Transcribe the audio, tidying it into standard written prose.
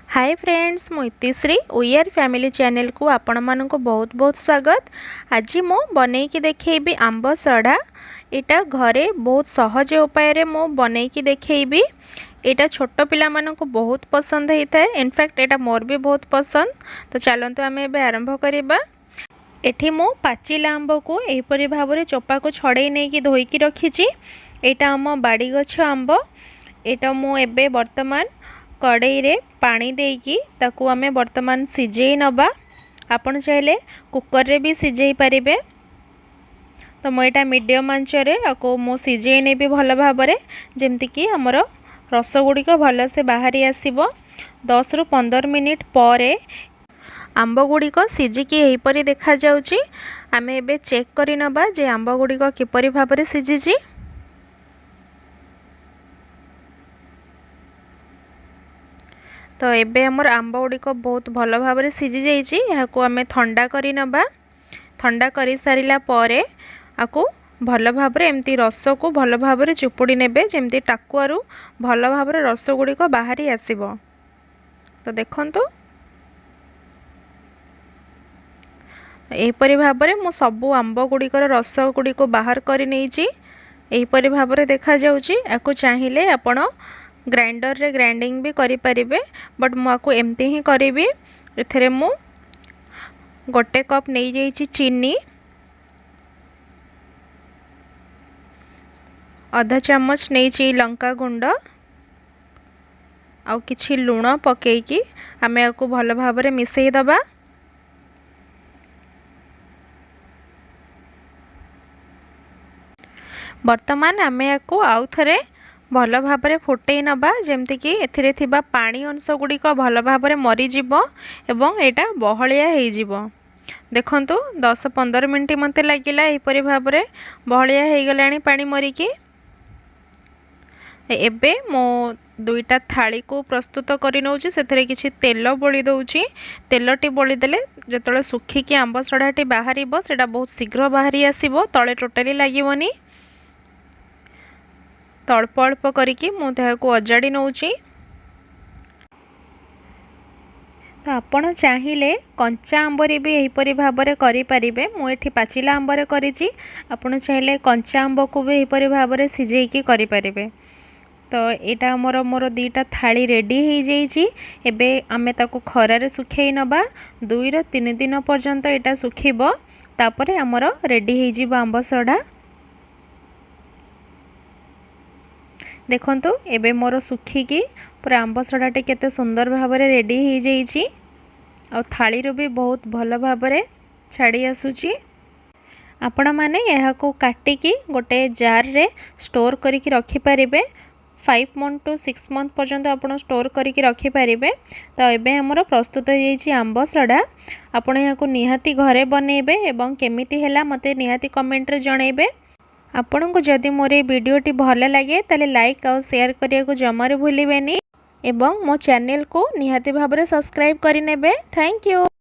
ହାଏ friends, ମୁଁ Itishree. We are family ଚ୍ୟାନେଲକୁ ଆପଣମାନଙ୍କୁ ବହୁତ ବହୁତ ସ୍ୱାଗତ। ଆଜି ମୁଁ ବନେଇକି ଦେଖେଇବି ଆମ୍ବ ସଢ଼ା। ଏଇଟା ଘରେ ବହୁତ ସହଜ ଉପାୟରେ ମୁଁ ବନେଇକି ଦେଖେଇବି। ଏଇଟା ଛୋଟ ପିଲାମାନଙ୍କୁ ବହୁତ ପସନ୍ଦ ହେଇଥାଏ। ଇନଫ୍ୟାକ୍ଟ ଏଇଟା ମୋର ବି ବହୁତ ପସନ୍ଦ। ତ ଚାଲନ୍ତୁ, ଆମେ ଏବେ ଆରମ୍ଭ କରିବା। ଏଠି ମୁଁ ପାଚିଲା ଆମ୍ବକୁ ଏହିପରି ଭାବରେ ଚୋପାକୁ ଛଡ଼େଇ ନେଇକି ଧୋଇକି ରଖିଛି। ଏଇଟା ଆମ ବାଡ଼ି ଗଛ ଆମ୍ବ। ଏଇଟା ମୁଁ ଏବେ ବର୍ତ୍ତମାନ କଡ଼େଇରେ ପାଣି ଦେଇକି ତାକୁ ଆମେ ବର୍ତ୍ତମାନ ସିଝେଇ ନେବା। ଆପଣ ଚାହିଁଲେ କୁକରରେ ବି ସିଝେଇ ପାରିବେ। ତ ମୁଁ ଏଇଟା ମିଡ଼ିୟମ୍ ଆଞ୍ଚରେ ଆକୁ ମୁଁ ସିଝେଇ ନେବି ଭଲ ଭାବରେ, ଯେମିତିକି ଆମର ରସ ଗୁଡ଼ିକ ଭଲସେ ବାହାରି ଆସିବ। 10ରୁ 15 ମିନିଟ୍ ପରେ ଆମ୍ବ ଗୁଡ଼ିକ ସିଝିକି ଏହିପରି ଦେଖାଯାଉଛି। ଆମେ ଏବେ ଚେକ୍ କରି ନେବା ଯେ ଆମ୍ବ ଗୁଡ଼ିକ କିପରି ଭାବରେ ସିଝିଛି। ତ ଏବେ ଆମର ଆମ୍ବ ଗୁଡ଼ିକ ବହୁତ ଭଲ ଭାବରେ ସିଝି ଯାଇଛି। ଏହାକୁ ଆମେ ଥଣ୍ଡା କରି ନେବା। ଥଣ୍ଡା କରିସାରିଲା ପରେ ଆକୁ ଭଲ ଭାବରେ ଏମିତି ରସକୁ ଭଲ ଭାବରେ ଚିପୁଡ଼ି ନେବେ, ଯେମିତି ଟାକୁଆରୁ ଭଲ ଭାବରେ ରସ ଗୁଡ଼ିକ ବାହାରି ଆସିବ। ତ ଦେଖନ୍ତୁ, ଏହିପରି ଭାବରେ ମୁଁ ସବୁ ଆମ୍ବ ଗୁଡ଼ିକର ରସ ଗୁଡ଼ିକୁ ବାହାର କରି ନେଇଛି। ଏହିପରି ଭାବରେ ଦେଖାଯାଉଛି। ୟାକୁ ଚାହିଁଲେ ଆପଣ ଗ୍ରାଇଣ୍ଡରରେ ଗ୍ରାଇଣ୍ଡିଙ୍ଗ ବି କରିପାରିବେ, ବଟ୍ ମୁଁ ଆକୁ ଏମିତି ହିଁ କରିବି। ଏଥିରେ ମୁଁ 1 କପ୍ ନେଇଯାଇଛି ଚିନି, ଅଧା ଚାମଚ ନେଇଛି ଲଙ୍କା ଗୁଣ୍ଡ ଆଉ କିଛି ଲୁଣ ପକାଇକି ଆମେ ୟାକୁ ଭଲ ଭାବରେ ମିଶାଇ ଦେବା। ବର୍ତ୍ତମାନ ଆମେ ୟାକୁ ଆଉ ଥରେ ଭଲ ଭାବରେ ଫୁଟେଇ ନେବା, ଯେମିତିକି ଏଥିରେ ଥିବା ପାଣି ଅଂଶ ଗୁଡ଼ିକ ଭଲ ଭାବରେ ମରିଯିବ ଏବଂ ଏଇଟା ବହଳିଆ ହେଇଯିବ। ଦେଖନ୍ତୁ, 10-15 ମିନିଟ୍ ମୋତେ ଲାଗିଲା, ଏହିପରି ଭାବରେ ବହଳିଆ ହେଇଗଲାଣି ପାଣି ମରିକି। ଏବେ ମୁଁ ଦୁଇଟା ଥାଳିକୁ ପ୍ରସ୍ତୁତ କରି ନେଉଛି। ସେଥିରେ କିଛି ତେଲ ବୋଳି ଦେଉଛି। ତେଲଟି ବୋଳିଦେଲେ ଯେତେବେଳେ ଶୁଖିକି ଆମ୍ବ ସଢ଼ାଟି ବାହାରିବ, ସେଇଟା ବହୁତ ଶୀଘ୍ର ବାହାରି ଆସିବ, ତଳେ ଟୋଟାଲି ଲାଗିବନି। ତ ଅଳ୍ପ ଅଳ୍ପ କରିକି ମୁଁ ତାହାକୁ ଅଜାଡ଼ି ନେଉଛି। ତ ଆପଣ ଚାହିଁଲେ କଞ୍ଚା ଆମ୍ବରେ ବି ଏହିପରି ଭାବରେ କରିପାରିବେ। ମୁଁ ଏଠି ପାଚିଲା ଆମ୍ବରେ କରିଛି। ଆପଣ ଚାହିଁଲେ କଞ୍ଚା ଆମ୍ବକୁ ବି ଏହିପରି ଭାବରେ ସିଝେଇକି କରିପାରିବେ। ତ ଏଇଟା ମୋର ଦୁଇଟା ଥାଳି ରେଡ଼ି ହେଇଯାଇଛି। ଏବେ ଆମେ ତାକୁ ଖରାରେ ଶୁଖେଇ ନେବା। 2ରୁ 3 ଦିନ ପର୍ଯ୍ୟନ୍ତ ଏଇଟା ଶୁଖିବ, ତାପରେ ଆମର ରେଡ଼ି ହେଇଯିବ ଆମ୍ବ ସଢ଼ା। ଦେଖନ୍ତୁ, ଏବେ ମୋର ଶୁଖିକି ପୁରା ଆମ୍ବ ସଢ଼ାଟି କେତେ ସୁନ୍ଦର ଭାବରେ ରେଡ଼ି ହେଇଯାଇଛି ଆଉ ଥାଳିରୁ ବି ବହୁତ ଭଲ ଭାବରେ ଛାଡ଼ି ଆସୁଛି। ଆପଣମାନେ ଏହାକୁ କାଟିକି ଗୋଟେ ଜାର୍ରେ ଷ୍ଟୋର୍ କରିକି ରଖିପାରିବେ। 5 ମନ୍ଥ ଟୁ 6 ମନ୍ଥ ପର୍ଯ୍ୟନ୍ତ ଆପଣ ଷ୍ଟୋର୍ କରିକି ରଖିପାରିବେ। ତ ଏବେ ଆମର ପ୍ରସ୍ତୁତ ହୋଇଯାଇଛି ଆମ୍ବ ସଢ଼ା। ଆପଣ ଏହାକୁ ନିହାତି ଘରେ ବନେଇବେ ଏବଂ କେମିତି ହେଲା ମୋତେ ନିହାତି କମେଣ୍ଟରେ ଜଣାଇବେ। ଆପଣଙ୍କୁ ଯଦି ମୋର ଏଇ ଭିଡ଼ିଓଟି ଭଲ ଲାଗେ, ତାହେଲେ ଲାଇକ୍ ଆଉ ସେୟାର କରିବାକୁ ଜମାରୁ ଭୁଲିବେନି ଏବଂ ମୋ ଚ୍ୟାନେଲକୁ ନିହାତି ଭାବରେ ସବସ୍କ୍ରାଇବ୍ କରିନେବେ। Thank you.